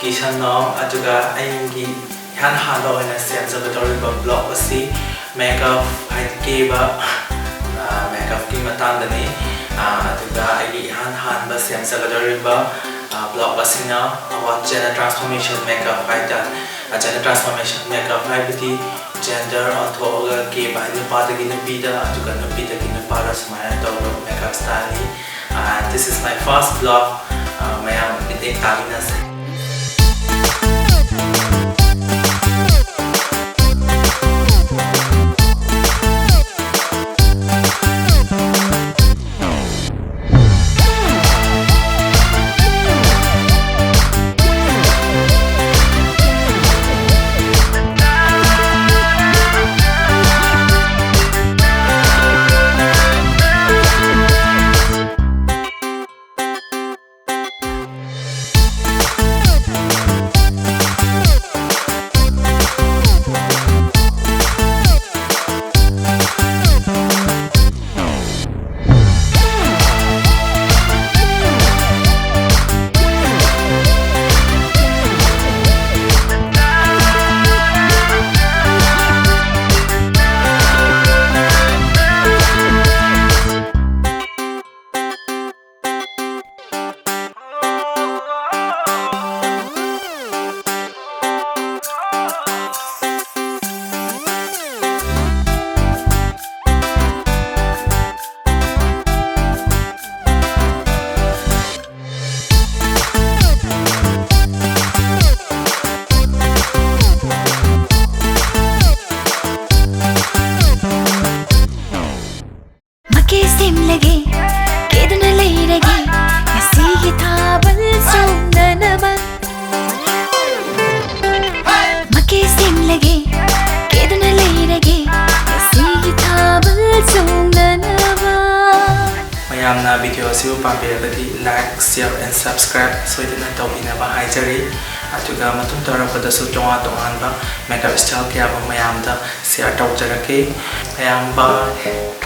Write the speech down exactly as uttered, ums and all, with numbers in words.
ꯀꯤꯁꯟꯅꯣ꯫ ꯑꯗꯨꯒ ꯑꯩꯒꯤ ꯏꯍꯥꯟ ꯍꯥꯟꯕ ꯑꯣꯏꯅ ꯁꯦꯝꯖꯒꯗꯧꯔꯤꯕ vlog ꯑꯁꯤ makeup ꯍꯥꯏꯗꯤ ꯀꯦꯕ, ꯑ, makeupꯀꯤ ꯃꯇꯥꯡꯗꯅꯤ꯫ ꯑ, ꯑꯗꯨꯒ ꯑꯩꯒꯤ ꯏꯍꯥꯟ ꯍꯥꯟꯕ ꯁꯦꯝꯖꯒꯗꯧꯔꯤꯕ, ꯑ, vlog ꯑꯁꯤꯅ about gender transformation makeup ꯍꯥꯏꯇꯥꯔꯦ꯫ ꯑ, gender transformation makeup ꯍꯥꯏꯕꯗꯤ gender ꯑꯣꯟꯊꯣꯛꯑꯒ ꯀꯦꯕ ꯍꯥꯏ, ꯅꯨꯄꯥꯗꯒꯤ ꯅꯨꯄꯤꯗ, ꯑꯗꯨꯒ ꯅꯨꯄꯤꯗꯒꯤ ꯅꯨꯄꯥꯗ ꯁꯨꯃꯥꯏꯅ ꯇꯧꯕ makeup styleꯅꯤ꯫ ꯑ, this is my first vlog꯫ ꯑ, ꯃꯌꯥꯝ ꯃꯤꯠꯌꯦꯡ ꯇꯥꯃꯤꯟꯅꯁꯦ꯫ ꯃꯀꯦ ꯁꯦꯝꯂꯒꯦ, ꯀꯦꯗꯨꯅ ꯂꯩꯔꯒꯦ, ꯉꯁꯤꯒꯤ ꯊꯥꯕꯜ ꯆꯣꯡꯅꯅꯕ꯫ ꯃꯀꯦ ꯁꯦꯝꯂꯒꯦ, ꯀꯦꯗꯨꯅ ꯂꯩꯔꯒꯦ, ꯉꯁꯤꯒꯤ ꯊꯥꯕꯜ ꯆꯣꯡꯅꯅꯕ꯫ ꯃꯌꯥꯝꯅ video ꯑꯁꯤꯕꯨ ꯄꯥꯝꯕꯤꯔꯒꯗꯤ like, share and subscribe ꯁꯣꯏꯗꯅ ꯇꯧꯕꯤꯅꯕ ꯍꯥꯏꯖꯔꯤ꯫ ꯑꯗꯨꯒ ꯃꯇꯨꯡ ꯇꯥꯔꯛꯄꯗꯁꯨ ꯇꯣꯉꯥꯟ ꯇꯣꯉꯥꯟꯕ makeup style ꯀꯌꯥ ꯑꯃ ꯃꯌꯥꯝꯗ share ꯇꯧꯖꯔꯛꯀꯦ꯫ ꯃꯌꯥꯝ bye꯫